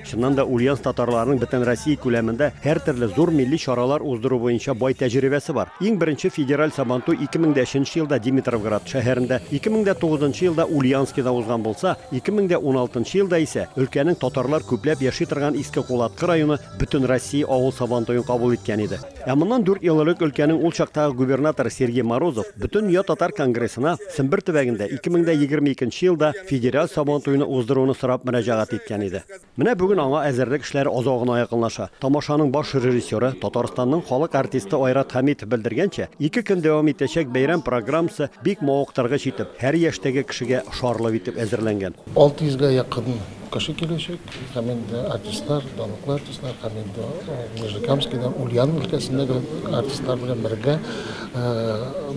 Чыннан да, Ульяновск татарларының бөтен Россия күләмендә һәртөрле зур милли чаралар уздыру буенча бай тәҗрибәсе бар. Иң беренче федераль Сабантуй 2003 елда Димитровград шәһәрендә, 2009 елда Ульяновскида узган булса, 2016 елда исә өлкәнең татарлар күпләп яши торган Иске Кулаткы районы Бөтенроссия авыл Сабантуен кабул иткән иде. Ә моннан 4 ел элек өлкәнең ул чактагы губернаторы Сергей Морозов Бөтендөнья татар конгрессына Сембер төбәгендә 2022 елда федераль Сабантуйны уздыруны сорап мөрәҗәгать иткән иде. Менә бүген аңа әзерлек эшләре азагына якынлаша. Тамашаның баш режиссеры, Татарстанның халык артисты Айрат Хәмитов белдергәнчә, 2 көн дәвам итәчәк бәйрәм программасы бик мавыктыргыч итеп, һәр яшьтәге кешегә ошарлык итеп әзерләнгән. 600гә якын кеше киләчәк, һәм инде артистлар, данлыклы артистлар, һәм инде Нижнекамскийдан, Ульян өлкәсендәге артистлар белән бергә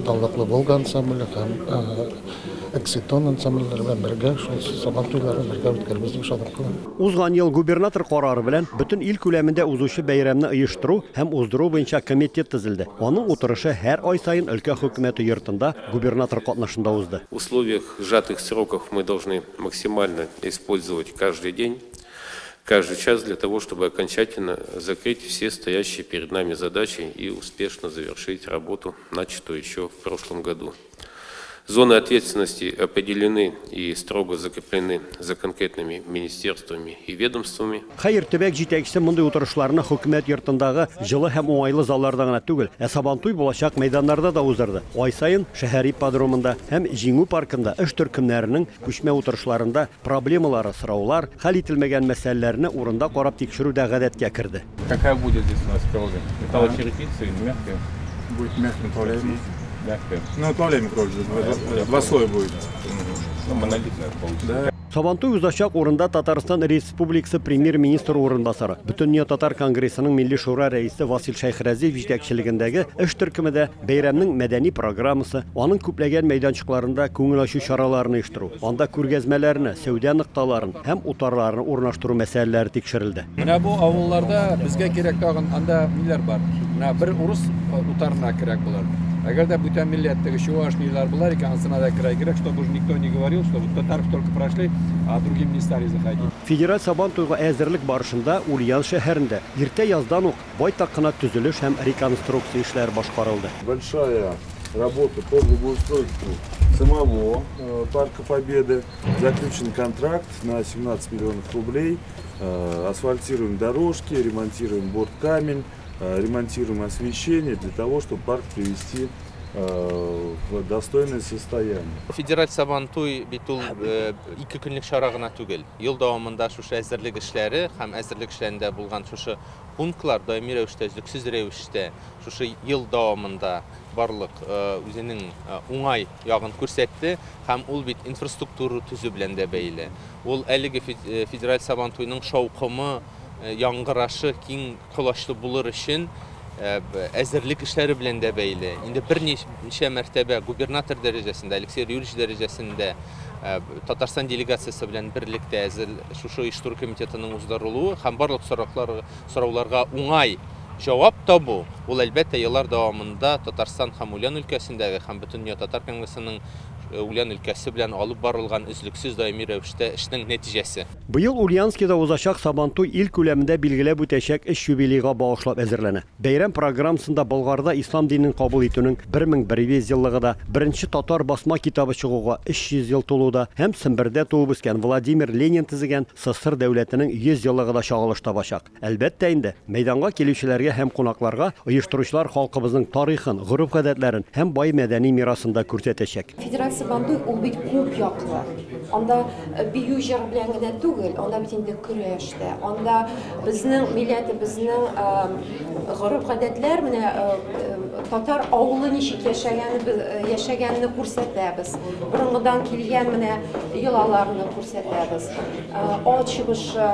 данлыклы Волга ансамбле һәм Экситон ансамбльләре белән бергә шул Сабан туйларын бергә үткәрбез дип ышанып калам. Узган ел губернатор карары белән бөтен ил күләмендә узучы бәйрәмне оештыру һәм уздыру буенча комитет төзелде. Аның утырышы һәр ай саен өлкә хөкүмәте йортында губернатор катнашында узды. В условиях сжатых сроков мы должны максимально использовать каждый день, каждый час для того, чтобы окончательно закрыть все стоящие перед нами задачи и успешно завершить работу, начатую еще в прошлом году. Зоны ответственности определены и строго закреплены за конкретными министерствами и ведомствами. Хәер, төбәк җитәкчесе мондый утырышларны хөкүмәт йортындагы җылы һәм уңайлы залларда гына түгел, ә Сабантуй булачак мәйданнарда да уздырды. Ай саен шәһәр ипподромында һәм Җиңү паркында эш төркемнәренең күчмә утырышларында проблемалары, сораулар, хәл ителмәгән мәсьәләләрне урында карап тикшерү дә гадәткә керде. Какая будет здесь у нас кровля? Металлочерепица или мягкая? Будет мягкая, управляемая. Мягкая. Ну, управляемая кровля, два слоя будет. Ну, монолитная получится. Да. Сабантуй узачак урында Татарстан Республикасы премьер-министры урынбасары, Бөтендөнья татар конгрессының Милли шура рәисе Васил Шәйхразиев җитәкчелегендәге эш төркеме дә бәйрәмнең мәдәни программасы, аның күпләгән мәйданчыкларында күңел ачу чараларын оештыру, анда күргәзмәләрне, сәүдә нокталарын һәм утарларны урнаштыру мәсьәләләре тикшерелде. Менә бу авылларда безгә кирәк тагын анда ниләр бар? Менә бер урыс утарына кирәк булыр. Әгәр дә бүтән милләттәге чуваш ниләр булар икән, ансына да кирәк кирәк, чтобы уже никто не говорил, что вот татаров только прошли, а другим не стали заходить. Федераль Сабантуйга әзерлек барышында Ульян шәһәрендә иртә яздан ук байтак кына төзелеш һәм реконструкция эшләре башкарылды. Большая работа по благоустройству самого Парка Победы. Заключен контракт на 17 миллионов рублей. Асфальтируем дорожки, ремонтируем борт-камень, ремонтируем освещение для того, чтобы парк привести в достойное состояние. Федераль Сабантуй бит ул 2 көнлек чара гына түгел. Ел дәвамында шушы әзерлек эшләре һәм әзерлек эшләрендә булган шушы пунктлар даими рәвештә, өзлексез рәвештә шушы ел дәвамында барлык үзенең уңай ягын күрсәтте һәм ул бит инфраструктура төзү белән дә бәйле. Ул әлеге федераль Сабантуйның шаукымы, яңгырашы киң колачлы булыр өчен әзерлек эшләре белән дә бәйле. Инде берничә мәртәбә губернатор дәрәҗәсендә, Алексей Юрьевич дәрәҗәсендә Татарстан делегациясе белән берлектә әзер шушы оештыру комитетының уздырылуы һәм барлык сорауларга уңай җавап табу, ул әлбәттә еллар дәвамында Татарстан һәм Ульян өлкәсендәге һәм Бөтендөнья татар конгрессының Ульян өлкәсе белән алып барылган өзлексез даими рәвештә эшнең нәтиҗәсе. Быел Ульяновскида узачак Сабантуй ил күләмендә билгеләп үтәчәк эш юбилейга багышлап әзерләнә. Бәйрәм программасында Болгарда ислам динен кабул итүнең 1100 еллыгы да, беренче татар басма китабы чыгуга 300 ел тулу да һәм Сембердә туып үскән Владимир Ленин төзегән СССР дәүләтенең 100 еллыгы да чагылыш табачак. Әлбәттә инде, мәйданга килүчеләргә һәм кунакларга оештыручылар халкыбызның тарихын, гореф-гадәтләрен һәм бай мәдәни мирасын да күрсәтәчәк. Федераль Сабантуй ул бит күп яклы. Анда бию җыр белән генә түгел, анда бит инде көрәш тә, анда безнең милләтебезнең гореф-гадәтләр, менә татар авылы ничек яшәгәнне күрсәтәбез. Борынгыдан килгән менә йолаларны күрсәтәбез. Ат чабышы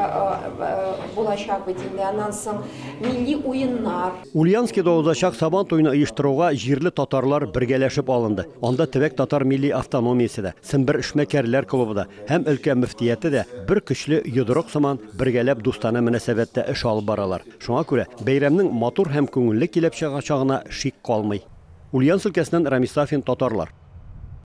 булачак бит инде, аннан соң милли уеннар. Ульяновскида узачак Сабантуйны оештыруга җирле татарлар бергәләшеп алынды. Анда төбәк татар милли автономиясе дә, Сембер эшмәкәрләр клубы да һәм өлкә мөфтияте дә бер көчле йодрык сыман бергәләп дустанә мөнәсәбәттә эш алып баралар. Шуңа күрә бәйрәмнең матур һәм күңелле килеп чыгачагына шик калмый. Ульяновск өлкәсеннән Рамис Сафин, Татарлар.